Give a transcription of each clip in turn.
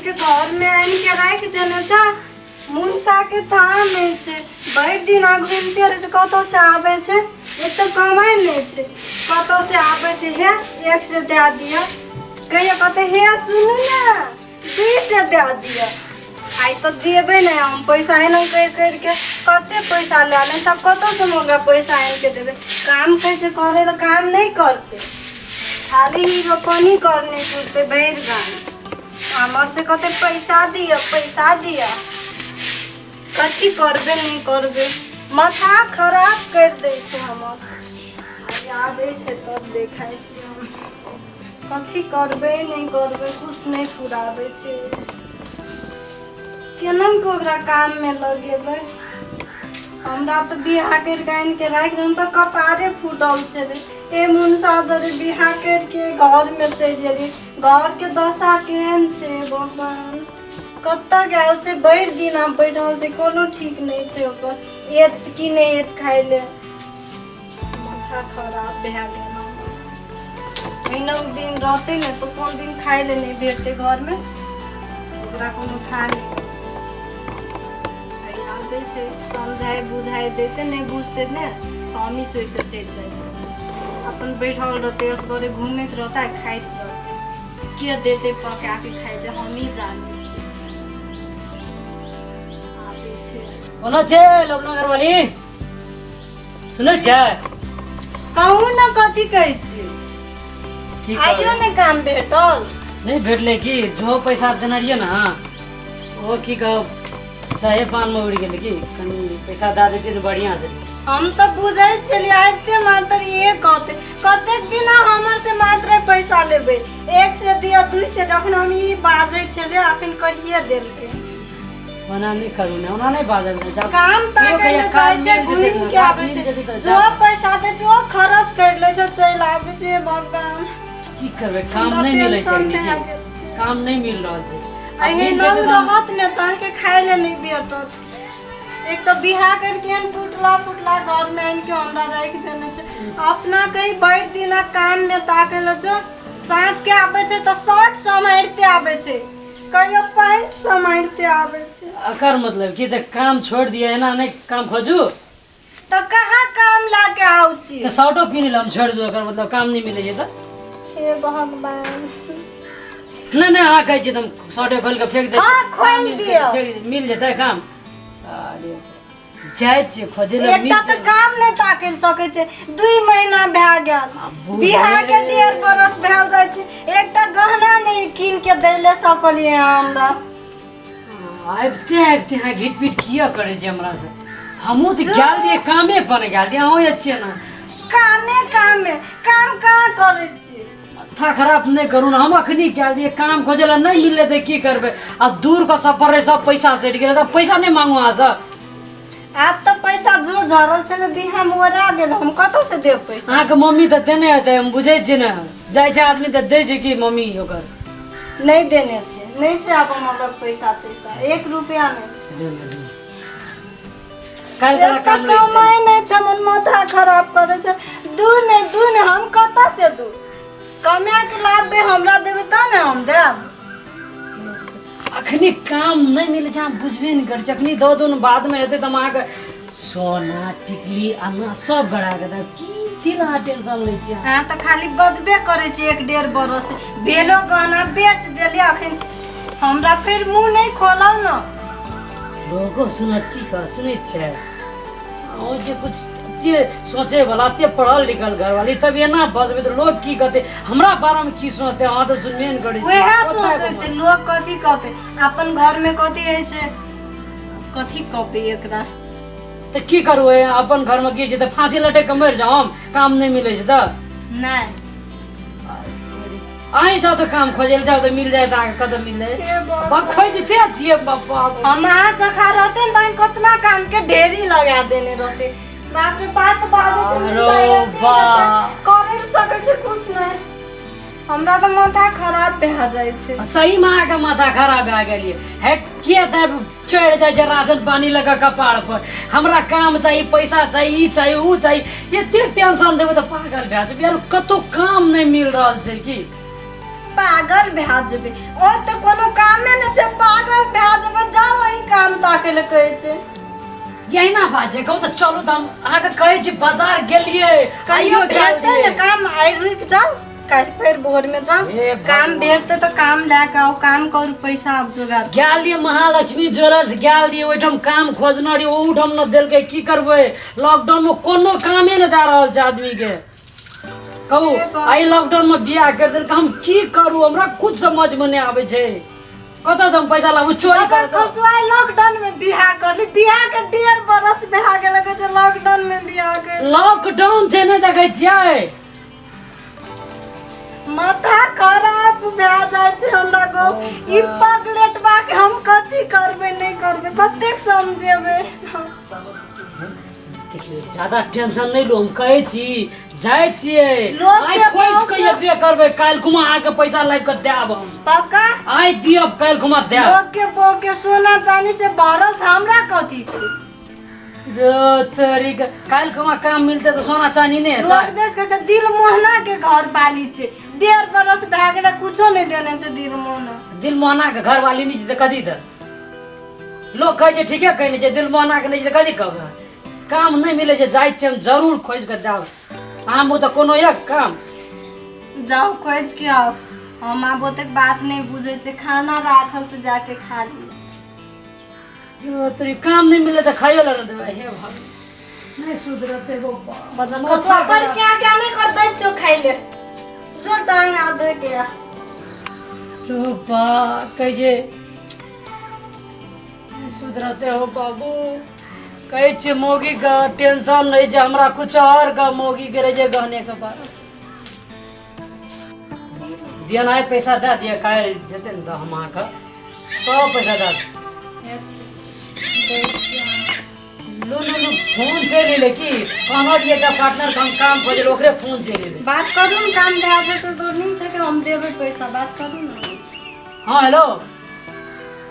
के घरमे आनि के राखि देने छै। मुनसाके थाह नहि छै, भरि दिना घुमिते रहै छै। कतहुसँ आबै छै, एक तऽ कमाइ नहि छै, कतहुसँ आबै छै, हे 100 दए दिअ कहियो, कहतै हे सुनू ने 200 दए दिअ। आइ तऽ देबै नहि हम पैसा। एना करि करिके कते पैसा लए ले सब, कतहुसँ हम ओकरा पैसा आनि के देबै? काम कैसे करै तऽ काम नहि करतै, खाली हीरोपनी करने फिरतै भरि गाम। हमर से कहतै पैसा दिअ, पैसा दिअ। कथी करबै नहि करबै, माथा खराब करि दै छै हमर। आइ आबै छै तब देखै छियै हम कथी करबै नहि करबै। कुछ नहि फुराबै छै। केना कऽ ओकरा काममे लगेबै? हमरा तऽ बियाह करि कऽ आनि कऽ राखि देलहुँ तऽ कपारे फूटल छलै। ए मुनसा जरे बियाह करि के घरमे चलि गेली, घरके दशा केहन छै भगवान। कतऽ गेल छै? भरि दिन आब बैठल छै, कोनो ठीक नहि छै ओकर। एत कि नहि एत खाय ले? माथा खराब भए गेल हमर। महीना दिन रहतै ने तऽ कोन दिन खाय ले नहि भेटतै घरमे, ओकरा कोनो था नहि। आइ आबै छै, समझाइ बुझाइ दै छै, नहि बुझतै ने तऽ हमही छोड़ि कऽ चलि जेबै। अपन बैठल रहतै असगरे, घूमैत रहतै, खाइत रहतै। के देतै पका के खाइ ले, हमही जानै छी। आबै छै। कोना छै लोकनगर वाली? सुनै छै? कहू ने, कथी कहै छी? की आइयो कहबै? ने काम भेटल? नहि भेटलै कि। जो पैसा देने रहियै ने, ओ की कहब, चाहे पानमे उड़ि गेलै कि। कनि पैसा दए दैतियै तऽ बढ़िआँ छलै। हम तऽ बुझै छलियै आबिते मात्र इहे कहतै। कतेक दिन हमर से मात्र पैसा लेबै, 100 दिअ, 200 दिअ। अखन हम ई बाजै छलियै, अखन कहिए देलकै। ओना नहि करू ने, ओना नहि बाजल जाइ छै। काम कहियो ताकै कहियो लए काम जाइ छै, मिल जेतै घुमि ने, के काज आबै मिल छै, जेतै तऽ जो जायब। पैसा दे जो खर्च करि लै छै, चलि आबै छै। भगवान, की करबै, काम हमरा नहि मिलै छै टेंशन एखनी भए की गेल छै। काम नहि मिल रहल छै। आब एहन मिल जेतै तऽ हम रहत ने तहन के खाय लए नहि भेटत। एक तऽ बियाह करके एहन टूटला फूटला घर में आनि के हमरा राखि देने छै। अपना कहीं भरि दिना काम में ताके लए जो, साँझ के आबै छै तऽ शर्ट सम्हारिते आबै छै, कहियो पैंट सम्हारिते आबै छै। एकर मतलब कि तऽ काम छोड़ि दिअ, एना नहि काम खोजू? तऽ कहाँ काम ला के आउ छी? तऽ शर्टो पिन्ह ले हम छोड़ि दू, एकर मतलब काम नहि मिलै छै तऽ? हे भगवान। नहि नहि, अहाँ कहै छियै तऽ हम शर्टे खोलि कऽ फेंक दै हाँ, छियै। खोलि मिल जेतै, दियौ। फेंक मिल जेतै काम? अरे जाइ छियै खोजै लए, मिल एकटा तऽ काम नहि ताकि सकै छै। 2 महीना भए गेल, बियाह के 1.5 बरस भए जाइ छै, एकटा गहना नहि कीन के दै ले सकलियै हमरा। आबिते आबिते अहाँ घिट पीट किया करै छियै हमरा से? हमहूँ तऽ गेल रहियै कामे पर, गेल रहियै। अहूँ छियै ने? कामे कामे, काम कहाँ करै छी? माथा खराब नहि करू ने। हम अखनी गेल रहियै काम खोजै लए, नहि मिललै तऽ की करबै? आ दूरके सफर रहै, सब पैसा सटि गेलै, तऽ पैसा नहि मांगू अहाँसँ। आब तऽ पैसा जो झरल छलै बिहामे ओरा गेल, हम कतऽ से देब पैसा? अहाँके मम्मी तऽ देने हेतै, हम बुझै छियै ने। जाइ छै आदमी तऽ दै छै कि मम्मी ओकर? नहि देने छै, नहि से आब हमरा लग पैसा तैसा 1 रुपया नहि। काल्हि तोरा एकटा काम लागि गेल। कमाइ नहि छै, हमर माथा खराब करै छै। दू ने, दू ने, हम कतऽ से दू? कमा के लाबबै, हमरा देबै तब ने हम देब। अखनी काम नहि मिलै छै, अहाँ बुझबे नहि करै छी। अखनी दऽ दू ने, बादमे हेतै तऽ हम अहाँके सोना टिकली अना सब गड़ा कऽ देब। की थी ने अहाँ टेंशन लै छियै? अहाँ तऽ खाली बजबे करै छी। 1-1.5 बरस भेलो, गहना बेच देलियै। अखन हमरा फेर मुँह नहि खोलौ ने। लोको सुनत की कह सुनै छै? अहूँ जे कुछ एते सोचे वाला, एते पढ़ल लिखल घरवाली, तब एना बजबै तऽ लोग की कहतै? हमरा बारेमे की सोचतै? अहाँ तऽ सुनबे नहि करै छियै। उएह पता सोचै है छै लोग कथी कहतै, अपन घरमे कथी होइ छै, कथी कहबै एकरा? तऽ की करू? हे अपन घरमे की छै तऽ फांसी लटकि कऽ मरि जाउ हम, काम नहि मिलै छै तऽ? नहि। अहीं जाउ तऽ, काम खोजै लए जाउ तऽ मिल जायत अहाँके। कतऽ मिल जायत? हे बाबा। बा खोजिते छियै बापा। हम अहाँ जखा रहते ने तहन कतना काम के ढेरी लगा देने रहते। बाप रे, बात बाजै अरो बा। करे सकै छै कुछ नहि। हमरा तऽ माथा खराब भए जाइ छै। सही में अहाँके माथा खराब भए गेल ये। हे के दब चढ़ि जाइ छै राशन पानी लऽ कऽ कपार पर। हमरा काम चाही, पैसा चाही, ई चाही, ऊ चाही, एते टेंशन देबै तऽ पागल भए जेबै यार। कतहु काम नहि मिल रहल छै की? पागल भए जेबै। और तऽ कोनो कामे नहि छै, पागल भए जेबै। जाउ अहीं काम ताकै लए कहै छै। यही ना बात छै, कहू तऽ चलू तऽ हम अहाँके कहै छी बाजार गेलियै। कहियो आइयो गेल भेटतै ने रहियै। काम। आइ रुकि जाउ, काल्हि फेर भोरमे जाउ। हे काम भगवान। भेटतै तऽ काम लए कऽ आउ, काम करू, पैसा आब जोगाड़। गेल रहियै महालक्ष्मी ज्वेलर्स गेल रहियै, ओहिठाम काम खोजने रहियै, ओहूठाम नहि देलकै। की करबै, लॉकडाउनमे कोनो कामे नहि दए रहल छै आदमीके। कहू, हे बाप। एहि लॉकडाउनमे बियाह करि देलकै, हम की करू? हमरा कुछ समझमे नहि आबै छै। कतऽसँ हम पैसा लाबू? चोरी अगर करऽ जाउ। खसुआइ लॉकडाउन में बियाह करली, बियाह के 1.5 बरस भए गेल, कहै छै लॉकडाउन में बियाह कर। लॉकडाउन छै, नहि देखै छियै? माथा खराब भए जाइ छै हमरा गो। ई पगलेटबा के हम कथी करबै, नहि करबै, कतेक समझेबै? देखियौ, ज्यादा टेंशन नहि लू। हम कहै छी, जाइ छियै। लोक आइ के खोजि बहुत- कऽ एबे करबै। काल्हि खुमा अहाँके पैसा लाबि कऽ देब हम। पक्का? आइ दिअब, काल्हि खुमा देब। लोक के बो के सोना चांदी से भरल छै, हमरा कथी छै? रे तोरी के, काल्हि खुमा काम मिलतै तऽ सोना चानी नहि लोक हेतै? देश कहै छै दिल मोहना के घर बाली छै, 1.5 बरस भए गेलै, कुछो नहि देने छै दिल मोहना। दिल मोहना के घरवाली नहि छै तऽ कथी? तऽ लोक कहै छै, ठीके कहै छै, दिल मोहना के नहि छै तऽ कथी कहबै? काम नहि मिलै छै, जाइ छियै हम, जरूर खोजि कऽ देब। अहाँ मुँह तऽ कोनो एक काम। जाउ, खोजि के आउ। हम आब ओतेक बात नहि बुझै छियै। खाना राखल छै, जाके खा ली। तोरी, काम नहि मिले तऽ खाइयो लए नहि देबै। हे भगवान, नहि सुधरतै बप्पा। खसुआ पर क्या क्या नहि कर दै छौ, खाइ ले जो, टांग हाथ धो के आ। रो बा, कहै छै नहि सुधरतै हो बाबू। कहै छियै मौगीके टेंशन रहै छै, हमरा कुछ आओर के मौगीके रहै छै गहने के बारे। दिअ ने, आइ पैसा दए दिअ। काल्हि जेतै ने तऽ हम अहाँके सब पैसा दए देब। लू लू लू, फोन चलि एलै। की कहने रहियै एकटा पार्टनर हम काम खोजल, ओकरे फोन चलि एलै। बात करू ने, काम भए जेतै तऽ नीक छै कि हम देबै पैसा। बात करू ने। हँ, हेलो,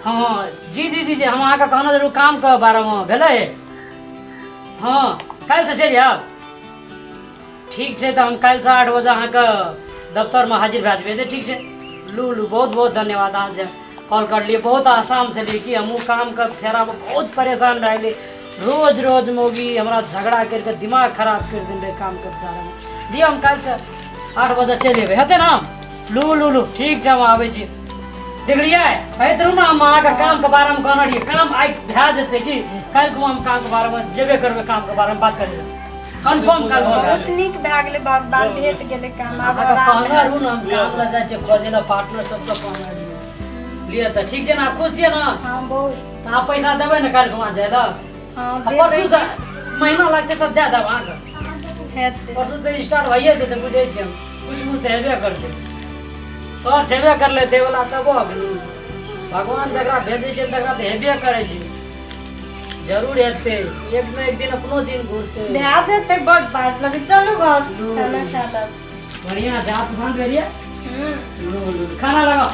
हँ, जी जी जी जी, हम अहाँके कहने रहूँ कामके बारेमे, भेलै? हँ, काल्हिसँ चलि आयब। ठीक छै, तऽ हम काल्हिसँ 8 बजे अहाँके दफ्तरमे हाजिर भए जेबै। तऽ ठीक छै, लू लू, बहुत बहुत धन्यवाद। अहाँ जे कॉल करलियै, बहुत आसान छलियै कि हमहूँ कामके फेरामे बहुत परेशान भए गेलियै। रोज रोज मौगी हमरा झगड़ा करि कऽ दिमाग खराब करि देने रहै कामके बारेमे। लिअ, हम काल्हिसँ 8 बजे चलि अयबै, हेतै ने? लू लू लू, ठीक छै, हम आबै छी। देखलियै, कहैत रहू ने हम अहाँके कामके बारेमे कहने रहियै, काम आइ भए जेतै कि काल्हि हम कामके बारेमे जेबे करबै, कामके बारेमे बात करै लए। कन्फर्म काल्हि भऽ बहुत गेल। नीक भए गेलै, भगवान भेट गेलै काम आब। अहाँके आराम। कहने रहू ने, हम काम लए जाइ छियै खोजै लए, पार्टनर सबके कहने रहियै। लिअ तऽ ठीक छै ने? अहाँ खुश छियै ने? हँ, बहुत। तऽ अहाँ पैसा देबै ने काल्हि खुमा जाइ लए? हँ। आ देबै। परसूसँ महीना लगतै तब दए देब अहाँके। हेतै। परसू तऽ स्टार्ट भइए जेतै, बुझै छियै हम। कुछ कुछ तऽ हेबे करतै, सर छेबे करलै दैवला, तबो अखनी भगवान जकरा भेजै छै तकरा तऽ हेबे करै छै। जरूर हेतै, एक ने एक दिन अपनो दिन घुरतै। भए जेतै। बड बाज लगै, चलू घर, खाना खा लेब। बढ़िआँ छै, आब तऽ शान्त भेलियै? लू लू, खाना लगाओ।